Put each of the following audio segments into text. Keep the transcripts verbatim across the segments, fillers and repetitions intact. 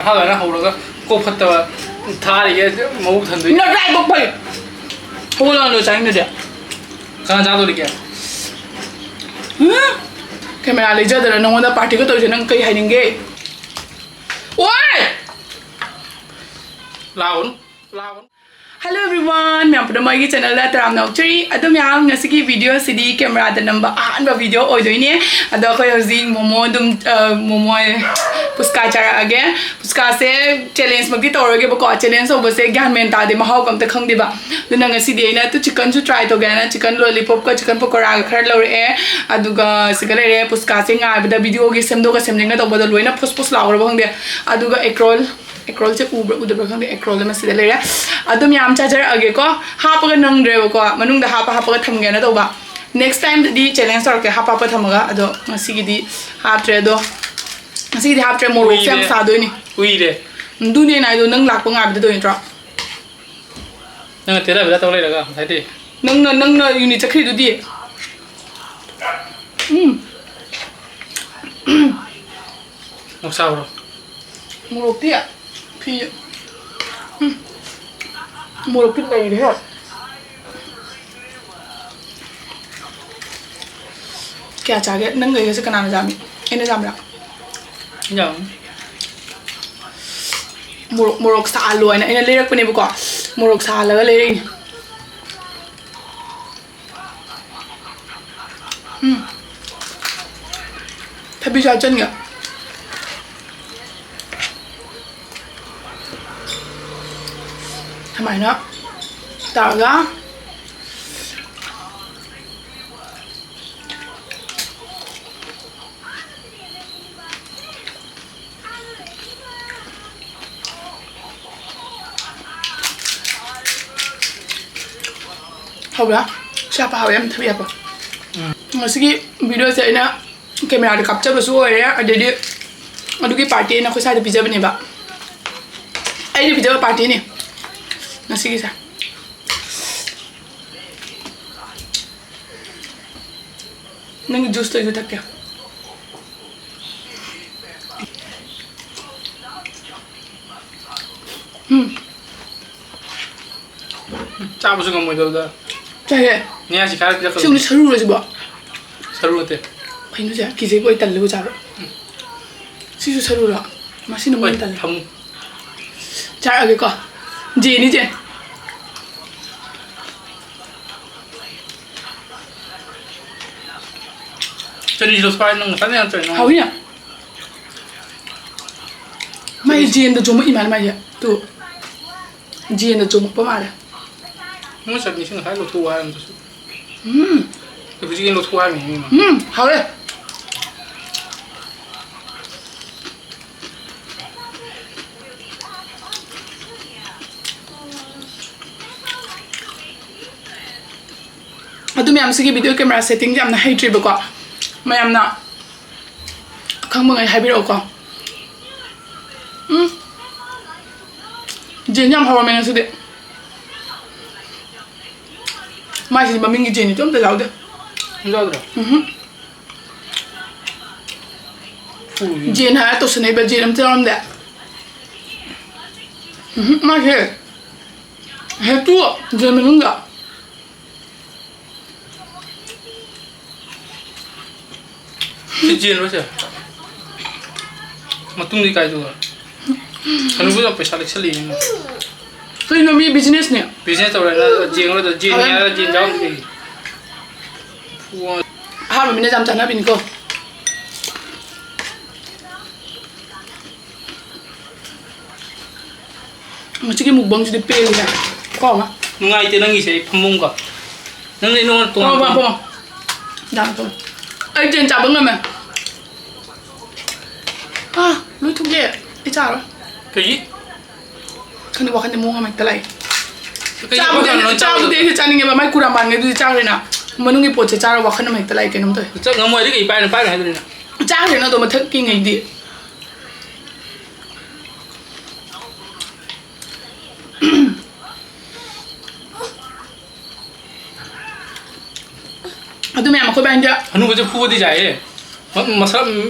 ꯑꯍꯥꯟꯕꯅ ꯍꯧꯔꯒ ꯀꯣꯛ ꯐꯠꯇꯕ ꯊꯥꯔꯤꯒꯦ ꯃꯕꯨꯛ ꯊꯟꯗꯣꯏꯅꯤ꯫ ꯅꯔꯥꯏꯕꯛ ꯐꯩ꯫ ꯍꯧꯒꯠꯂꯛꯑꯅꯨ ꯆꯥꯅꯤꯡꯗꯗꯤ꯫ ꯀꯅꯥ ꯆꯥꯗꯣꯔꯤꯒꯦ? ꯎꯝ? ꯀꯦꯃꯦꯔꯥ ꯂꯩꯖꯗꯅ ꯅꯉꯣꯟꯗ ꯄꯥꯔꯇꯤꯒ ꯇꯧꯔꯤꯁꯦ ꯅꯪ ꯀꯩ ꯍꯥꯏꯅꯤꯡꯒꯦ? ꯑꯣꯏ! ꯂꯥꯎꯒꯅꯨ꯫ ꯂꯥꯎꯒꯅꯨ꯫ Hello everyone, ꯃꯌꯥꯝ ꯄꯨꯝꯅꯃꯛ ꯑꯩꯒꯤ ꯆꯦꯅꯦꯜꯗ ꯇꯔꯥꯝꯅ ꯑꯣꯛꯆꯔꯤ꯫ ꯑꯗꯣ ꯃꯌꯥꯝ, ꯉꯁꯤꯒꯤ ꯚꯤꯗꯤꯑꯣꯁꯤꯗꯤ ꯀꯦꯃꯦꯔꯥꯗ ꯅꯝꯕ ꯑꯍꯥꯟꯕ ꯚꯤꯗꯤꯑꯣ ꯑꯣꯏꯗꯣꯏꯅꯦ꯫ ꯑꯗꯣ ꯑꯩꯈꯣꯏ ꯍꯧꯖꯤꯛ ꯃꯣꯃꯣ ꯑꯗꯨꯝ, ꯑ, ꯃꯣꯃꯣ ꯍꯥꯏꯔꯦ, ꯄꯨꯁꯀꯥ ꯆꯥꯔꯛꯑꯒꯦ꯫ ꯄꯨꯁꯀꯥꯁꯦ ꯆꯦꯂꯦꯟꯖꯃꯛꯇꯤ ꯇꯧꯔꯣꯏꯒꯦꯕꯀꯣ꯫ ꯆꯦꯂꯦꯟꯖ ꯇꯧꯕꯁꯦ ꯒ꯭ꯌꯥꯟ ꯃꯦꯟ ꯇꯥꯗꯦ, ꯃꯍꯥꯎꯒ ꯑꯝꯇ ꯈꯪꯗꯦꯕ꯫ ꯑꯗꯨꯅ ꯉꯁꯤꯗꯤ ꯑꯩꯅ ꯇꯨ ꯆꯤꯛꯀꯟꯁꯨ ꯇ꯭ꯔꯥꯏ ꯇꯧꯒꯦ ꯍꯥꯏꯅ ꯆꯤꯛꯀꯟ ꯂꯣꯂꯤꯄꯣꯞꯀ ꯆꯤꯛꯀꯟ ꯄꯀꯣꯔꯥꯒ ꯈꯔ ꯂꯧꯔꯛꯑꯦ꯫ ꯑꯗꯨꯒ ꯁꯤꯒ ꯂꯩꯔꯦ, ꯄꯨꯁꯀꯥꯁꯦ ꯉꯥꯏꯕꯗ ꯚꯤꯗꯤꯑꯣꯒꯤ ꯁꯦꯝꯗꯣꯛꯀ ꯁꯦꯝꯖꯤꯟꯒ ꯇꯧꯕꯗ ꯂꯣꯏꯅ ꯐꯨꯁ ꯐꯨꯁ ꯂꯥꯎꯈ꯭ꯔꯕ ꯈꯪꯗꯦ꯫ ꯑꯗꯨꯒ ꯑꯦꯛꯔꯣꯜ, ꯑꯦꯛꯔꯣꯜꯁꯦ ꯎꯕ꯭ꯔꯥ ꯎꯗꯕ꯭ꯔꯥ ꯈꯪꯗꯦ, ꯑꯦꯛꯔꯣꯜ ꯑꯃ ꯁꯤꯗ ꯂꯩꯔꯦ꯫ ꯑꯗꯨ ꯃꯌꯥꯝ ꯆꯥꯖꯔꯛꯑꯒꯦꯀꯣ꯫ ꯍꯥꯞꯄꯒ ꯅꯪꯗ꯭ꯔꯦꯕꯀꯣ, ꯃꯅꯨꯡꯗ ꯍꯥꯞꯄ ꯍꯥꯞꯄꯒ ꯊꯝꯒꯦꯅ ꯇꯧꯕ꯫ ꯅꯦꯛꯁ ꯇꯥꯏꯝꯗꯗꯤ ꯆꯦꯂꯦꯟꯖ ꯇꯧꯔꯛꯀꯦ ꯍꯥꯞꯄ ꯍꯥꯞꯄ ꯊꯝꯃꯒ꯫ ꯑꯗꯣ ꯉꯁꯤꯒꯤꯗꯤ ꯍꯥꯞꯇ꯭ꯔꯦ꯫ ꯑꯗꯣ ꯉꯁꯤꯒꯤꯗꯤ ꯍꯥꯞꯇ꯭ꯔꯦ, ꯃꯣꯔꯣꯛꯁꯦ ꯌꯥꯝ ꯎꯏꯔꯦ꯫ ꯁꯥꯗꯣꯏꯅꯤ꯫ ꯎꯏꯔꯦ꯫ ꯑꯗꯨꯅꯦ ꯑꯩꯅ ꯍꯥꯏꯗꯣ, ꯅꯪ ꯂꯥꯛꯄ ꯉꯥꯏꯕꯗ ꯇꯧꯔꯤ ꯅꯠꯇ꯭ꯔꯣ? ꯅꯪꯅ ꯇꯦꯔꯥ ꯕꯦꯔꯥ ꯇꯧ ꯂꯩꯔꯒ ꯉꯁꯥꯏꯗꯤ꯫ ꯅꯪꯅ, ꯅꯪꯅ ꯌꯨꯅꯤꯠ ꯆꯠꯈ꯭ꯔꯤꯗꯨꯗꯤ꯫ ꯎꯝ꯫ ꯃꯣꯔꯣꯛ ꯁꯥꯕ꯭ꯔꯣ? ꯃꯣꯔꯣꯛꯇꯤ ꯐꯤ-, ꯎꯝ꯫ ꯃꯣꯔꯣꯛꯇꯤ ꯂꯩꯔꯦꯍꯦ꯫ ꯀꯌꯥ ꯆꯥꯒꯦ? ꯅꯪ ꯂꯩꯔꯤꯁꯦ ꯀꯅꯥꯅ ꯌꯥꯝꯃꯤ? ꯑꯩꯅ ꯌꯥꯝꯕ꯭ꯔꯥ? ꯌꯥꯝꯃꯤ꯫ ꯃꯣꯔꯣꯛ, ꯃꯣꯔꯣꯛ ꯁꯥꯍꯜꯂꯣ ꯍꯥꯏꯅ ꯑꯩꯅ ꯂꯩꯔꯛꯄꯅꯦꯕꯀꯣ꯫ ꯃꯣꯔꯣꯛ ꯁꯥꯍꯜꯂꯒ ꯂꯩꯔꯛꯏꯅꯦ꯫ ꯎꯝ꯫ ꯊꯕꯤꯁꯨ ꯍꯥꯞꯆꯤꯟꯒꯦ꯫ ꯁꯨꯃꯥꯏꯅ ꯇꯧꯔꯒ꯫ ꯍꯧꯕ꯭ꯔꯥ? ꯁꯤ ꯍꯥꯞꯄ ꯍꯥꯎꯋꯦ ꯌꯥꯝ, ꯊꯕꯤ ꯍꯥꯞꯄ꯫ ꯎꯝ꯫ ꯉꯁꯤꯒꯤ ꯚꯤꯗꯤꯑꯣꯁꯦ ꯑꯩꯅ ꯀꯦꯃꯦꯔꯥꯗ ꯀꯥꯞꯆꯕꯁꯨ ꯑꯣꯏꯔꯦ, ꯑꯗꯩꯗꯤ ꯑꯗꯨꯒꯤ ꯄꯥꯔꯇꯤ ꯑꯩꯅ ꯑꯩꯈꯣꯏ ꯁ꯭ꯋꯥꯏꯗ ꯄꯤꯖꯕꯅꯦꯕ꯫ ꯑꯩꯅ ꯄꯤꯖꯕ ꯄꯥꯔꯇꯤꯅꯤ ꯉꯁꯤꯒꯤꯁꯦ꯫ ꯅꯪꯒꯤ ꯖꯨꯁꯇꯣ ꯑꯩꯁꯨ ꯊꯛꯀꯦ꯫ ꯎꯝ꯫ ꯆꯥꯕꯁꯨ ꯉꯝꯃꯣꯏꯗꯕꯗ꯫ ꯆꯥꯏꯍꯦ꯫ ꯅꯤꯌꯥꯁꯤ ꯈꯔ ꯄꯤꯔꯛꯀꯗꯕꯅꯤ꯫ ꯁꯤꯡꯗꯤ ꯁꯔꯨꯔꯣ ꯁꯤꯕꯣ? ꯁꯔꯨ ꯅꯠꯇꯦ꯫ ꯀꯩꯅꯣꯁꯦ? ꯀꯤꯖꯩꯕꯣ ꯑꯩ ꯇꯜꯂꯦꯕꯣ ꯆꯥꯕ꯫ ꯁꯤꯁꯨ ꯁꯔꯨꯔꯣ? ꯃꯁꯤꯅ ꯍꯣꯏ, ꯃꯣꯏꯅ ꯇꯜꯂꯦ꯫ ꯊꯝꯃꯨ꯫ ꯆꯥꯔꯛꯑꯒꯦꯀꯣ꯫ Jenny J. ꯆꯅꯤꯁꯨ ꯂꯧꯊꯣꯛ ꯍꯥꯏ ꯅꯪ ꯉꯁꯥꯏꯅ ꯌꯥꯝ ꯆꯥꯏ ꯅꯪ꯫ ꯍꯥꯎꯋꯤꯅꯦ꯫ ꯃꯥꯏ ꯖꯦꯟꯗ ꯆꯨꯝꯃꯛꯏ ꯃꯥꯜꯂꯦ ꯃꯥꯏꯁꯦ꯫ ꯇꯨ꯫ ꯖꯦꯟꯗ ꯆꯨꯝꯃꯛꯄ ꯃꯥꯜꯂꯦ꯫ ꯅꯪ ꯆꯠꯅꯤꯁꯤ ꯉꯁꯥꯏ ꯂꯧꯊꯣꯛꯎ ꯍꯥꯏꯔꯝꯗꯁꯨ꯫ ꯎꯝ꯫ ꯑꯩ ꯍꯧꯖꯤꯛ ꯂꯧꯊꯣꯛꯎ ꯍꯥꯏꯔꯝꯃꯤꯅꯦ ꯏꯃꯥ꯫ ꯎꯝ, ꯍꯥꯎꯋꯦ꯫ ꯑꯗꯨ ꯃꯌꯥꯝꯁꯤꯒꯤ video camera setting ꯌꯥꯝꯅ ꯍꯩꯇ꯭ꯔꯤꯕꯀꯣ꯫ ꯃꯌꯥꯝꯅ ꯈꯪꯕꯉꯩ ꯍꯥꯏꯕꯤꯔꯛꯎꯀꯣ꯫ ꯎꯝ꯫ ꯖꯦꯟ ꯌꯥꯝ ꯍꯧꯔꯝꯃꯦ ꯉꯁꯤꯗꯤ꯫ ꯃꯥꯏꯁꯤꯗꯤ ꯃꯃꯤꯡꯒꯤ ꯖꯦꯟꯗꯤ ꯑꯝꯇ ꯌꯥꯎꯗꯦ꯫ ꯌꯥꯎꯗ꯭ꯔꯣ? ꯎꯝꯍꯨꯝ꯫ ꯎꯝ꯫ ꯖꯦꯟ ꯍꯥꯏꯔ ꯇꯧꯁꯟꯅꯩꯕ, ꯖꯦꯟ ꯑꯝꯇ ꯌꯥꯎꯔꯝꯗꯦ꯫ ꯎꯝꯍꯨꯝ, ꯃꯥꯏꯁꯦ ꯍꯦꯛꯇꯨ ꯖꯦꯟ ꯃꯅꯨꯡꯗ꯫ ꯁꯤ ꯖꯦꯟꯂꯣ ꯁꯦ? ꯃꯇꯨꯡꯗꯤ ꯀꯥꯏꯗꯧꯕ? ꯍꯅꯨꯕꯗ ꯄꯩꯁꯥ ꯂꯦꯛꯁꯜꯂꯛꯏꯅꯦ꯫ ꯀꯩꯅꯣ ꯃꯤ businessꯅꯦ꯫ Business ꯇꯧꯔꯦ, ꯅꯪ ꯖꯦꯟꯂꯣ, ꯖꯦꯟ ꯍꯥꯏꯔ ꯖꯦꯟ ꯌꯥꯎꯗ꯭ꯔꯤ꯫ ꯋꯥ- ꯑꯍꯥꯟꯕ ꯃꯤꯅ ꯌꯥꯝ ꯆꯥꯟꯅꯕꯤꯅꯤꯀꯣ꯫ ꯉꯁꯤꯒꯤ mukbangꯁꯤꯗꯤ ꯄꯦꯜꯂꯤꯗ꯫ ꯀꯣ, ꯃꯥ? ꯅꯨꯡꯉꯥꯏꯇꯦ ꯅꯪꯒꯤꯁꯦ, ꯑꯩ ꯐꯝꯕꯝꯒ꯫ ꯅꯪꯗꯤ ꯑꯩꯉꯣꯟꯗ ꯇꯣꯉꯥꯟ ꯐꯝꯃꯣ, ꯐꯝꯃꯣ, ꯇꯣꯉꯥꯟ ꯐꯝꯃꯣ꯫ ꯌꯥꯝ ꯐꯝꯃꯣ꯫ ꯑꯩ ꯖꯦꯟ ꯆꯥꯕ ꯉꯝꯃꯦ꯫ ꯑꯥ, ꯂꯣꯏ ꯊꯨꯞꯂꯦ꯫ ꯑꯩ ꯆꯥꯔꯣꯏ꯫ ꯀꯩꯒꯤ? ꯈꯪꯗꯦ, ꯋꯥꯈꯜꯗ ꯃꯑꯣꯡ ꯑꯃ ꯍꯦꯛꯇ ꯂꯥꯛꯑꯦ꯫ ꯀꯩꯒꯤ ꯆꯥꯕꯨꯗꯤ ꯋꯥꯈꯜ ꯑꯩ, ꯂꯣꯏ ꯆꯥꯕꯨꯗꯤ ꯆꯥꯎꯔꯦ? ꯑꯩꯁꯨ ꯆꯥꯅꯤꯡꯉꯦꯕ, ꯃꯥꯏ ꯀꯨꯔꯥ ꯃꯥꯟꯒꯩꯗꯨꯗꯤ ꯆꯥꯈ꯭ꯔꯦꯅ꯫ ꯃꯅꯨꯡꯒꯤ ꯄꯣꯠꯁꯦ ꯆꯥꯔ ꯋꯥꯈꯜ ꯑꯃ ꯍꯦꯛꯇ ꯂꯥꯛꯑꯦ ꯀꯩꯅꯣꯝ ꯇꯧꯋꯦ꯫ ꯆꯥꯛ ꯉꯝꯃꯣꯏ ꯍꯥꯏꯗꯤ ꯀꯩ ꯄꯥꯏꯅꯣ, ꯄꯥꯏꯅꯣ ꯍꯥꯏꯗꯣꯏꯅꯣ? ꯆꯥꯈ꯭ꯔꯦꯅ ꯑꯗꯣ ꯃꯊꯛꯀꯤꯉꯩꯗꯤ꯫ ꯑꯗꯨ ꯃꯌꯥꯝ ꯑꯩꯈꯣꯏ ꯕꯥꯏꯅ ꯍꯅꯨꯕꯁꯦ ꯐꯨꯕꯗꯤ ꯌꯥꯏꯌꯦ꯫ ꯃ-, ꯃꯁꯥ,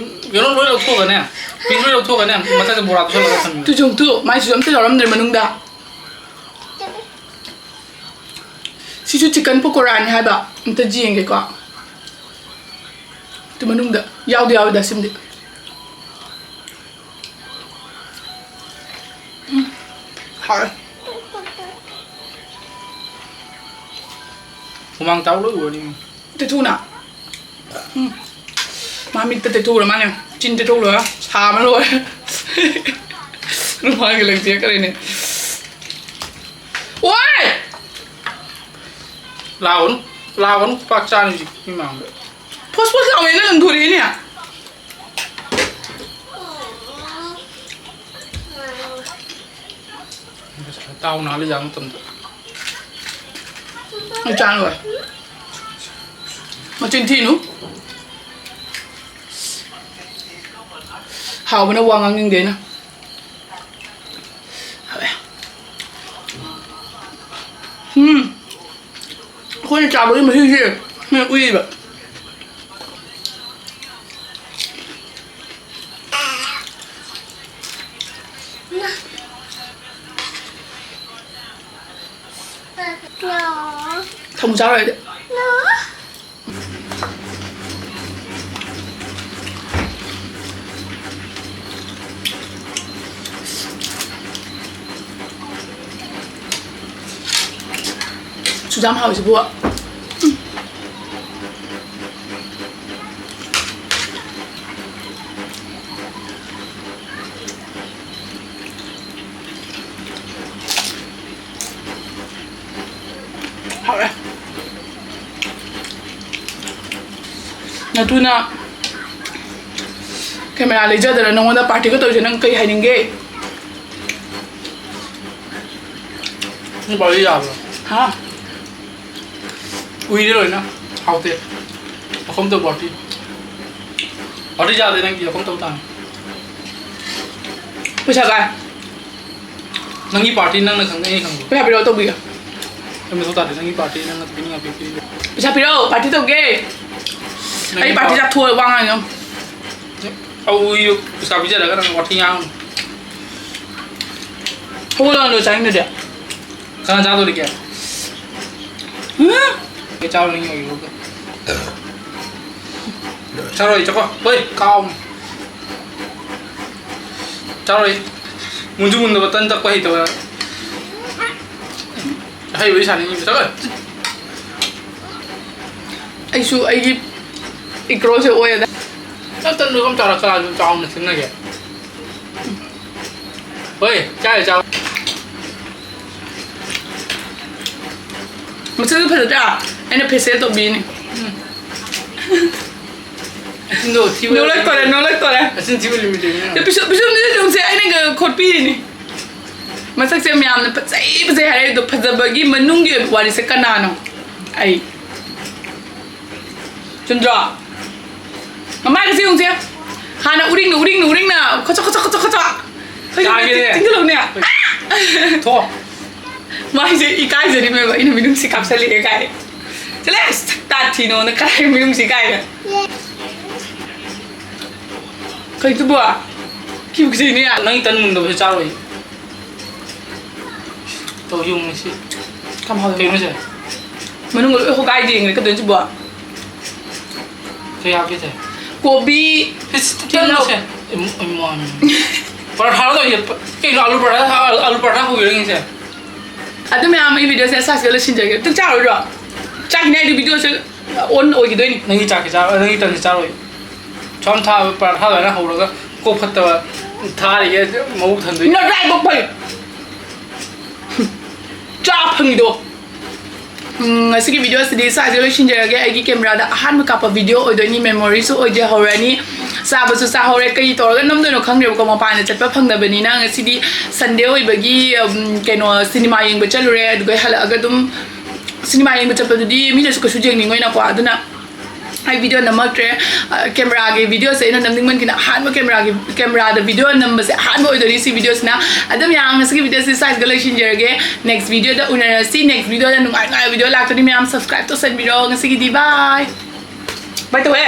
ꯀꯩꯅꯣ ꯂꯣꯏ ꯂꯧꯊꯣꯛꯑꯒꯅꯦ꯫ ꯄꯤꯁ ꯂꯣꯏ ꯂꯧꯊꯣꯛꯀꯅꯤ, ꯃꯊꯛꯇ ꯕꯣꯔꯥꯗꯨ ꯁꯣꯜꯂꯒ ꯊꯝꯃꯤ꯫ ꯇꯨ ꯆꯣꯡꯊꯨ, ꯃꯥꯏꯁꯨ ꯑꯝꯇ ꯌꯥꯎꯔꯝꯗ꯭ꯔꯦ ꯃꯅꯨꯡꯗ꯫ ꯁꯤꯁꯨ ꯆꯤꯛꯀꯟ ꯄꯀꯣꯔꯥꯅꯤ ꯍꯥꯏꯕ꯫ ꯑꯝꯇ ꯌꯦꯡꯒꯦꯀꯣ꯫ ꯑꯗꯨ ꯃꯅꯨꯡꯗ ꯌꯥꯎꯗꯤ ꯌꯥꯎꯋꯤꯗ ꯁꯤꯃꯗꯤ꯫ ꯎꯝ, ꯍꯥꯎꯔꯦ꯫ ꯍꯨꯃꯥꯡ ꯇꯥꯕ ꯂꯣꯏ ꯎꯔꯅꯤ꯫ ꯇꯩꯊꯣꯛꯎꯅ꯫ ꯎꯝ꯫ ꯃꯥ ꯃꯤꯠꯇ ꯇꯩꯊꯣꯛꯎꯔ ꯃꯥꯅꯦ꯫ ꯆꯤꯟ ꯇꯩꯊꯣꯛꯎꯔ ꯁꯥ ꯑꯃ ꯂꯣꯏꯔꯦ꯫ ꯔꯨꯃꯥꯜꯒ ꯂꯪꯊꯦꯛꯈ꯭ꯔꯦꯅꯦ꯫ ꯑꯣꯏ! ꯂꯥꯎꯒꯅꯨ, ꯂꯥꯎꯒꯅꯨ, ꯈꯨꯄꯥꯛ ꯆꯥꯅꯤ ꯍꯧꯖꯤꯛ ꯃꯤ ꯃꯥꯡꯗ꯫ ꯐꯣꯁ ꯐꯣꯁ ꯂꯥꯎꯋꯦꯅ ꯂꯪꯊꯣꯔꯛꯑꯦꯅꯦ꯫ ꯇꯥꯎ ꯅꯥꯜꯂ ꯌꯥꯕ ꯃꯇꯝꯗ꯫ ꯑꯩ ꯆꯥ ꯂꯣꯏꯔꯦ꯫ ꯃꯆꯤꯟ ꯊꯤꯅꯨ꯫ ꯍꯥꯎꯕꯅ ꯋꯥ ꯉꯥꯡꯅꯤꯡꯗꯦ ꯑꯩꯅ꯫ ꯍꯥꯎꯋꯦ꯫ ꯎꯝ꯫ ꯑꯩꯈꯣꯏꯅ ꯆꯥꯕꯒꯤ ꯃꯍꯤꯁꯦ ꯁꯤꯅ ꯎꯏꯕ꯫ ꯊꯃꯣꯏ ꯆꯥꯔꯣꯏ ꯑꯩꯗꯤ꯫ ꯁꯨꯛꯌꯥꯝ ꯍꯥꯎꯋꯤꯁꯤꯕꯨ꯫ ꯎꯝ꯫ ꯍꯥꯎꯔꯦ꯫ ꯅꯇꯨꯅ camera ꯂꯩꯖꯗꯅ ꯅꯉꯣꯟꯗ partyꯒ ꯇꯧꯔꯤꯁꯦ ꯅꯪ ꯀꯩ ꯍꯥꯏꯅꯤꯡꯒꯦ? ꯅꯪ party ꯌꯥꯕ꯭ꯔꯣ? ꯍꯥ? ꯎꯏꯔꯦ ꯂꯣꯏꯅ꯫ ꯍꯥꯎꯇꯦ꯫ ꯃꯐꯝ ꯇꯧ party꯫ Party ꯌꯥꯗꯦ ꯅꯪꯒꯤ ꯃꯐꯝ ꯇꯧ ꯇꯥꯅꯤ꯫ ꯄꯩꯁꯥ ꯀꯥꯏ? ꯅꯪꯒꯤ party ꯅꯪꯅ ꯈꯪꯗꯦ, ꯑꯩꯅ ꯈꯪꯕ꯭ꯔꯣ? ꯄꯩꯁꯥ ꯄꯤꯔꯛꯑꯣ ꯇꯧꯕꯤꯒꯦ꯫ ꯑꯩ ꯃꯊꯧ ꯇꯥꯗꯦ ꯅꯪꯒꯤ party ꯅꯪꯅ ꯄꯤꯅꯤꯡꯉ ꯄꯤꯕꯤꯌꯨ꯫ ꯄꯩꯁꯥ ꯄꯤꯔꯛꯑꯣ, party ꯇꯧꯒꯦ꯫ ꯅꯪꯒꯤ ꯑꯩ party party ꯆꯥꯊꯣꯛꯑ ꯋꯥ ꯉꯥꯡꯉꯤꯅꯣ꯫ ꯑꯧ, ꯄꯩꯁꯥ ꯄꯤꯖꯔꯒ ꯅꯪ ꯋꯥꯊꯤ ꯉꯥꯡꯅꯨ꯫ ꯍꯧꯒꯠꯂꯛꯑꯣ, ꯆꯥꯅꯤꯡꯗꯗꯤ꯫ ꯀꯅꯥ ꯆꯥꯗꯣꯔꯤꯒꯦ? ꯎꯝ? ꯑꯩ ꯆꯥꯔꯣꯏ, ꯅꯪ ꯌꯧꯔꯛꯑꯣ꯫ ꯆꯥꯔꯣꯏ, ꯆꯠꯈꯣ꯫ ꯍꯣꯏ, ꯀꯥꯎ꯫ ꯆꯥꯔꯣꯏ꯫ ꯃꯨꯟꯁꯨ ꯃꯨꯟꯗꯕ ꯇꯟ ꯇꯛꯄ ꯍꯩꯇꯕ꯫ ꯑꯍꯩꯕꯗꯤ ꯁꯥꯅꯤꯡꯉꯤꯕ꯫ ꯆꯠꯂꯣ꯫ ꯑꯩꯁꯨ ꯑꯩꯒꯤ ꯏꯀ꯭ꯔꯣꯜꯁꯦ ꯑꯣꯏꯔꯦꯗ꯫ ꯅꯪ ꯇꯟꯗꯨ ꯀꯝ ꯆꯥꯔ ꯆꯥꯔꯁꯨ ꯆꯥꯎꯅ ꯁꯤꯟꯅꯒꯦ꯫ ꯍꯣꯏ, ꯆꯥꯔꯦ, ꯆꯥꯔꯦ꯫ ꯃꯁꯛꯁꯨ ꯐꯖꯗ꯭ꯔꯥ? ꯑꯩꯅ ꯐꯦꯁꯤꯌꯦꯜ ꯇꯧꯕꯤꯔꯤꯅꯤ꯫ ꯎꯝ꯫ ꯑꯆꯤꯟꯗꯣ ꯊꯤꯕ ꯅꯣꯛꯂꯛꯇꯣꯔꯦ, ꯅꯣꯛꯂꯛꯇꯣꯔꯦ꯫ ꯑꯆꯤꯟ ꯊꯤꯕ ꯂꯤꯃꯤꯠ ꯂꯩꯕꯅꯤꯅ꯫ ꯄꯤꯁꯨꯝ, ꯄꯤꯁꯨꯝꯗꯨꯁꯨ ꯌꯦꯡꯉꯨꯁꯦ, ꯑꯩꯅꯒ ꯈꯣꯠꯄꯤꯔꯤꯅꯤ꯫ ꯃꯁꯛꯁꯦ ꯃꯌꯥꯝꯅ ꯐꯖꯩ, ꯐꯖꯩ ꯍꯥꯏꯔꯛꯏꯗꯣ, ꯐꯖꯕꯒꯤ ꯃꯅꯨꯡꯒꯤ ꯑꯣꯏꯕ ꯋꯥꯔꯤꯁꯦ ꯀꯅꯥꯅꯣ? ꯑꯩ꯫ ꯆꯨꯝꯗ꯭ꯔꯣ? ꯃꯃꯥꯏꯒꯁꯦ ꯌꯦꯡꯉꯨꯁꯦ꯫ ꯍꯥꯟꯅ ꯎꯔꯤꯡꯅ, ꯎꯔꯤꯡꯅ, ꯎꯔꯤꯡꯅ, ꯈꯣꯆꯣ, ꯈꯣꯆꯣ, ꯈꯣꯆꯣ, ꯈꯣꯆꯣ꯫ ꯍꯧꯖꯤꯛ ꯆꯥꯒꯦꯅꯦ꯫ ꯆꯤꯡꯁꯤꯜꯂꯨꯅꯦ꯫ ꯊꯣꯛꯑꯣ꯫ ꯃꯥꯏꯁꯦ ꯏꯀꯥꯏꯖꯔꯤꯃꯦꯕ, ꯑꯩꯅ ꯃꯤꯅꯨꯡꯁꯤ ꯀꯥꯞꯁꯜꯂꯛꯑꯦ ꯀꯥꯏ꯫ ꯆꯠꯂꯦ, ꯁꯛꯇꯥ ꯊꯤꯅꯣꯅ ꯀꯔꯥꯏ ꯃꯤꯅꯨꯡꯁꯤ ꯀꯥꯏꯅ꯫ ꯀꯩꯗꯨꯕꯣ? ꯀꯤꯕꯨ ꯀꯤꯖꯩꯅꯦ꯫ ꯅꯪꯒꯤ ꯇꯟ ꯃꯨꯟꯗꯕꯁꯦ ꯆꯥꯔꯣꯏ꯫ ꯇꯧ ꯌꯦꯡꯉꯨ ꯁꯤ꯫ ꯀꯌꯥꯝ ꯍꯥꯎꯋꯦ꯫ ꯀꯩꯅꯣ ꯁꯦ? ꯃꯅꯨꯡꯗ ꯂꯣꯏ ꯍꯣꯒꯥꯏꯗꯦ, ꯌꯦꯡꯉꯨꯅꯦ, ꯀꯩꯗꯧꯔꯤꯅꯣ ꯁꯤꯕꯣ? ꯀꯩ ꯍꯥꯞꯀꯦ ꯁꯦ? ꯀꯣꯕꯤ, ꯏꯁ, ꯇꯤꯜꯍꯧ꯫ ꯇꯤꯜꯍꯧ ꯁꯦ꯫ ꯏꯝ-, ꯏꯃꯥ꯫ ꯄꯔꯥꯊꯥꯔꯣ ꯇꯧꯔꯤꯁꯦ? ꯀꯩꯅꯣ, ꯑꯂꯨ ꯄꯔꯥꯊꯥ, ꯑꯂꯨ ꯄꯔꯥꯊꯥ ꯍꯧꯕꯤꯔꯣ ꯌꯦꯡꯁꯦ꯫ ꯑꯗꯨ ꯃꯌꯥꯝ, ꯑꯩ ꯚꯤꯗꯤꯑꯣꯁꯦ ꯁ꯭ꯋꯥꯏꯁꯤꯗ ꯂꯣꯏꯁꯤꯟꯖꯔꯒꯦ꯫ ꯆꯥꯛ ꯆꯥꯔꯣꯏꯗ꯭ꯔꯣ? ꯆꯥꯛꯀꯤꯅꯦ ꯍꯥꯏꯗꯤ ꯚꯤꯗꯤꯑꯣꯁꯦ on ꯑꯣꯏꯈꯤꯗꯣꯏꯅꯤ꯫ ꯅꯪꯒꯤ ꯆꯥꯛꯁꯦ ꯆꯥꯔꯣꯏ, ꯅꯪꯒꯤ ꯇꯟꯁꯦ ꯆꯥꯔꯣꯏ꯫ ꯁꯨꯝ ꯊꯥꯕ ꯄꯔꯥꯊꯥ ꯑꯗꯨꯃꯥꯏꯅ ꯍꯧꯔꯒ ꯀꯣꯛ ꯐꯠꯇꯕ ꯊꯥꯔꯤꯒꯦ ꯃꯕꯨꯛ ꯊꯟꯗꯣꯏꯅꯤ꯫ ꯅꯔꯥꯏꯕꯛ ꯐꯩ꯫ ꯆꯥ ꯐꯪꯉꯤꯗꯣ꯫ ꯎꯝ, ꯉꯁꯤꯒꯤ ꯚꯤꯗꯤꯑꯣꯁꯤꯗꯤ ꯁ꯭ꯋꯥꯏꯁꯤꯗ ꯂꯣꯏꯁꯤꯟꯖꯔꯒꯦ꯫ ꯑꯩꯒꯤ ꯀꯦꯃꯦꯔꯥꯗ ꯑꯍꯥꯟꯕ ꯀꯥꯞꯄ ꯚꯤꯗꯤꯑꯣ ꯑꯣꯏꯗꯣꯏꯅꯤ, ꯃꯦꯃꯣꯔꯤꯁꯨ ꯑꯣꯏꯖꯍꯧꯔꯅꯤ꯫ ꯆꯥꯕꯁꯨ ꯆꯥꯍꯧꯔꯦ꯫ ꯀꯔꯤ ꯇꯧꯔꯒ ꯅꯝꯗꯣꯏꯅꯣ ꯈꯪꯗ꯭ꯔꯦꯕꯀꯣ, ꯃꯄꯥꯟꯗ ꯆꯠꯄ ꯐꯪꯗꯕꯅꯤꯅ꯫ ꯉꯁꯤꯗꯤ ꯁꯟꯗꯦ ꯑꯣꯏꯕꯒꯤ, ꯎꯝ, ꯀꯩꯅꯣ, ꯁꯤꯅꯦꯃꯥ ꯌꯦꯡꯕ ꯆꯠꯂꯨꯔꯦ꯫ ꯑꯗꯨꯒ ꯍꯜꯂꯛꯑꯒ ꯑꯗꯨꯝ ꯁꯤꯅꯦꯃꯥ ꯌꯦꯡꯕ ꯆꯠꯄꯗꯨꯗꯤ ꯃꯤꯅꯁꯨ ꯀꯩꯁꯨ ꯌꯦꯡꯅꯤꯡꯉꯣꯏꯅꯀꯣ꯫ ꯑꯗꯨꯅ ꯑꯩ ꯚꯤꯗꯤꯑꯣ ꯅꯝꯃꯛꯇ꯭ꯔꯦ꯫ ꯑ, ꯀꯦꯃꯦꯔꯥꯒꯤ ꯚꯤꯗꯤꯑꯣꯁꯦ ꯑꯩꯅ ꯅꯝꯅꯤꯡꯃꯟꯈꯤꯅ ꯑꯍꯥꯟꯕ ꯀꯦꯃꯦꯔꯥꯒꯤ, ꯀꯦꯃꯦꯔꯥꯗ ꯚꯤꯗꯤꯑꯣ ꯅꯝꯕꯁꯦ ꯑꯍꯥꯟꯕ ꯑꯣꯏꯗꯣꯏꯅꯤ ꯁꯤ ꯚꯤꯗꯤꯑꯣꯁꯤꯅ꯫ ꯑꯗꯨꯝ ꯌꯥꯝ ꯉꯁꯤꯒꯤ ꯚꯤꯗꯤꯑꯣꯁꯤ ꯁ꯭ꯋꯥꯏꯁꯤꯗ ꯂꯣꯏꯁꯤꯟꯖꯔꯒꯦ꯫ Next ꯚꯤꯗꯤꯑꯣꯗ ꯎꯅꯔꯁꯤ꯫ Next ꯚꯤꯗꯤꯑꯣꯗ ꯅꯨꯡꯉꯥꯏ ꯅꯨꯡꯉꯥꯏꯕ ꯚꯤꯗꯤꯑꯣ ꯂꯥꯛꯇꯣꯏꯅꯤ꯫ ꯃꯌꯥꯝ subscribe ꯇꯧꯁꯟꯕꯤꯔꯣ꯫ ꯉꯁꯤꯒꯤꯗꯤ bye꯫ Bye ꯇꯧꯋꯦ꯫